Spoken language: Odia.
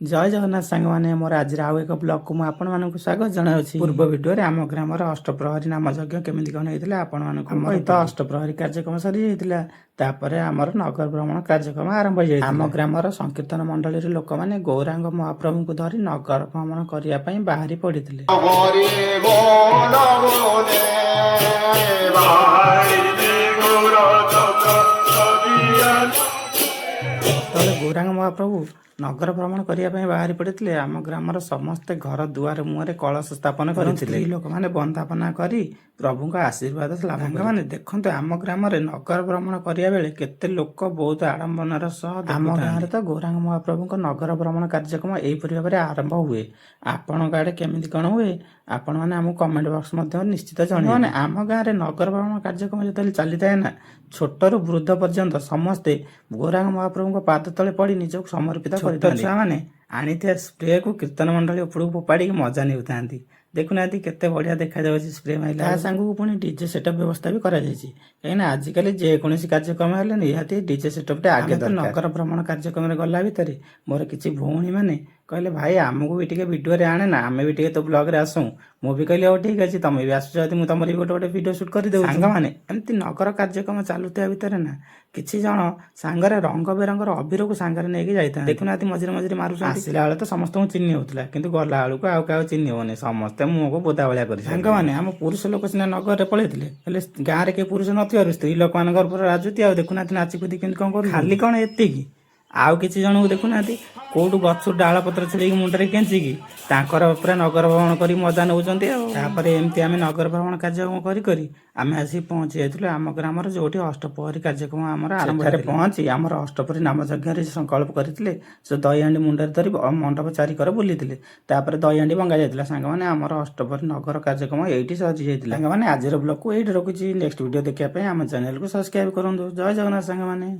ଜୟ ଜଗନ୍ନାଥ ସାଙ୍ଗମାନେ, ମୋର ଆଜିର ଆଉ ଏକ ବ୍ଲଗକୁ ମୁଁ ଆପଣମାନଙ୍କୁ ସ୍ୱାଗତ ଜଣାଉଛି। ପୂର୍ବ ଭିଡ଼ିଓରେ ଆମ ଗ୍ରାମର ଅଷ୍ଟପ୍ରହରୀ ନାମ ଯଜ୍ଞ କେମିତି କଣ ହେଇଥିଲା ଆପଣମାନଙ୍କୁ, ଆମର ତ ଅଷ୍ଟପ୍ରହରୀ କାର୍ଯ୍ୟକ୍ରମ ସରିଯାଇଥିଲା। ତାପରେ ଆମର ନଗର ଭ୍ରମଣ କାର୍ଯ୍ୟକ୍ରମ ଆରମ୍ଭ ହେଇଯାଇଥିଲା। ଆମ ଗ୍ରାମର ସଂକୀର୍ତ୍ତନ ମଣ୍ଡଳୀର ଲୋକମାନେ ଗୌରାଙ୍ଗ ମହାପ୍ରଭୁଙ୍କୁ ଧରି ନଗର ଭ୍ରମଣ କରିବା ପାଇଁ ବାହାରି ପଡ଼ିଥିଲେ। ହରି ବୋଲ ବୋଲେ। ଯେତେବେଳେ ଗୌରାଙ୍ଗ ମହାପ୍ରଭୁ ନଗର ଭ୍ରମଣ କରିବା ପାଇଁ ବାହାରି ପଡ଼ିଥିଲେ, ଆମ ଗ୍ରାମର ସମସ୍ତେ ଘର ଦୁଆର ମୁହଁରେ କଳସ ସ୍ଥାପନ କରିଥିଲେ। ସ୍ତ୍ରୀ ଲୋକମାନେ ବନ୍ଦାପନା କରି ପ୍ରଭୁଙ୍କ ଆଶୀର୍ବାଦ ଲାଭ। ସାଙ୍ଗମାନେ ଦେଖନ୍ତୁ, ଆମ ଗ୍ରାମରେ ନଗର ଭ୍ରମଣ କରିବା ବେଳେ କେତେ ଲୋକ ବହୁତ ଆଡମ୍ବନାର ସହ। ଆମ ଗାଁରେ ତ ଗୌରାଙ୍ଗ ମହାପ୍ରଭୁଙ୍କ ନଗର ଭ୍ରମଣ କାର୍ଯ୍ୟକ୍ରମ ଏହିପରି ଭାବରେ ଆରମ୍ଭ ହୁଏ। ଆପଣଙ୍କ ଆଡ଼େ କେମିତି କଣ ହୁଏ, ଆପଣମାନେ ଆମକୁ କମେଣ୍ଟ ବକ୍ସ ମଧ୍ୟ ନିଶ୍ଚିତ ଜଣାଇବେ। ମାନେ ଆମ ଗାଁରେ ନଗର ଭ୍ରମଣ କାର୍ଯ୍ୟକ୍ରମ ଯେତେବେଳେ ଚାଲିଥାଏ ନା, ଛୋଟରୁ ବୃଦ୍ଧ ପର୍ଯ୍ୟନ୍ତ ସମସ୍ତେ ଗୌରାଙ୍ଗ ମହାପ୍ରଭୁଙ୍କ ପାଦ ତଳେ ପଡ଼ି ନିଜକୁ ସମର୍ପିତ କରିଥାନ୍ତି। ଛୁଆମାନେ ଆଣିଥିବା ସ୍ପ୍ରେକୁ କୀର୍ତ୍ତନ ମଣ୍ଡଳୀ ଉପରକୁ ଫୋପାଡ଼ିକି ମଜା ନେଉଥାନ୍ତି। ଦେଖୁନାହାନ୍ତି, କେତେ ବଢିଆ ଦେଖାଯାଉଛି ସ୍ପ୍ରେ ମାରିଲା। ତା ସାଙ୍ଗକୁ ପୁଣି ଡିଜେ ସେଟଅପ୍ ବ୍ୟବସ୍ଥା ବି କରାଯାଇଛି, କାହିଁକିନା ଆଜିକାଲି ଯେକୌଣସି କାର୍ଯ୍ୟକ୍ରମ ହେଲେ ନିହାତି ଡିଜେ ସେଟଅପ୍ଟା ଆଗେ ଦରକାର। ନଗର ଭ୍ରମଣ କାର୍ଯ୍ୟକ୍ରମରେ ଗଲା ଭିତରେ ମୋର କିଛି ଭଉଣୀମାନେ କହିଲେ, "ଭାଇ, ଆମକୁ ବି ଟିକେ ଭିଡ଼ିଓରେ ଆଣେ ନା, ଆମେ ବି ଟିକେ ତୋ ବ୍ଲଗରେ ଆସୁ।" ମୁଁ ବି କହିଲି, "ହଉ ଠିକ୍ ଅଛି, ତମେ ବି ଆସୁଛ ଯଦି ମୁଁ ତମର ବି ଗୋଟେ ଗୋଟେ ଭିଡ଼ିଓ ସୁଟ୍ କରିଦେଉଛି।" ସାଙ୍ଗମାନେ, ଏମିତି ନଗର କାର୍ଯ୍ୟକ୍ରମ ଚାଲୁଥିବା ଭିତରେ ନା କିଛି ଜଣ ସାଙ୍ଗରେ ରଙ୍ଗ ବେରଙ୍ଗର ଅବିରକୁ ସାଙ୍ଗରେ ନେଇକି ଯାଇଥାନ୍ତି। ଦେଖୁନାହାନ୍ତି, ମଝିରେ ମଝିରେ ମାରୁଛନ୍ତି। ଆସିଲା ବେଳେ ତ ସମସ୍ତଙ୍କୁ ଚିହ୍ନି ହଉଥିଲା, କିନ୍ତୁ ଗଲା ବେଳକୁ ଆଉ କାହାକୁ ଚିହ୍ନି ହଉନି। ସମସ୍ତେ ମୁହଁକୁ ବୋଦା ଭଳିଆ କରି। ସାଙ୍ଗମାନେ, ଆମ ପୁରୁଷ ଲୋକ ସିନା ନଗରରେ ପଳେଇଥିଲେ, ହେଲେ ଗାଁରେ କେହି ପୁରୁଷ ନଥିବାରୁ ସ୍ତ୍ରୀ ଲୋକମାନଙ୍କର ପୁରା ରାଜୁତି। ଆଉ ଦେଖୁନାହାନ୍ତି, ନାଚି କୁଦି କେମିତି କଣ କରୁ। ଖାଲି କଣ ଏତିକି, ଆଉ କିଛି ଜଣଙ୍କୁ ଦେଖୁନାହାନ୍ତି, କୋଉଠୁ ଗଛରୁ ଡାଳ ପତ୍ର ଛିଡେଇକି ମୁଣ୍ଡରେ କେଞ୍ଚିକି ତାଙ୍କର ପୁରା ନଗର ଭ୍ରମଣ କରି ମଜା ନେଉଛନ୍ତି। ଆଉ ତାପରେ ଏମିତି ଆମେ ନଗର ଭ୍ରମଣ କାର୍ଯ୍ୟକ୍ରମ କରି କରି ଆମେ ଆସିକି ପହଞ୍ଚି ଯାଇଥିଲୁ ଆମ ଗ୍ରାମର ଯୋଉଠି ଅଷ୍ଟପ୍ରହରୀ କାର୍ଯ୍ୟକ୍ରମ ଆମର ଆରମ୍ଭ। ସେଠାରେ ପହଞ୍ଚି ଆମର ଅଷ୍ଟପ୍ରହରୀ ନାମଯଜ୍ଞରେ ସଂକଳ୍ପ କରିଥିଲେ, ସେ ଦହିହାଣ୍ଡି ମୁଣ୍ଡରେ ଧରି ମଣ୍ଡପ ଚାରିକର ବୁଲିଥିଲେ। ତାପରେ ଦହିହାଣ୍ଡି ଭଙ୍ଗା ଯାଇଥିଲା। ସାଙ୍ଗମାନେ, ଆମର ଅଷ୍ଟପ୍ରହରୀ ନଗର କାର୍ଯ୍ୟକ୍ରମ ଏଇଠି ସରିଯାଇଥିଲା। ସାଙ୍ଗମାନେ, ଆଜିର ବ୍ଲଗକୁ ଏଇଠି ରଖୁଛି। ନେକ୍ସଟ ଭିଡ଼ିଓ ଦେଖିବା ପାଇଁ ଆମ ଚ୍ୟାନେଲକୁ ସବସ୍କ୍ରାଇବ କରନ୍ତୁ। ଜୟ ଜଗନ୍ନାଥ ସାଙ୍ଗମାନେ।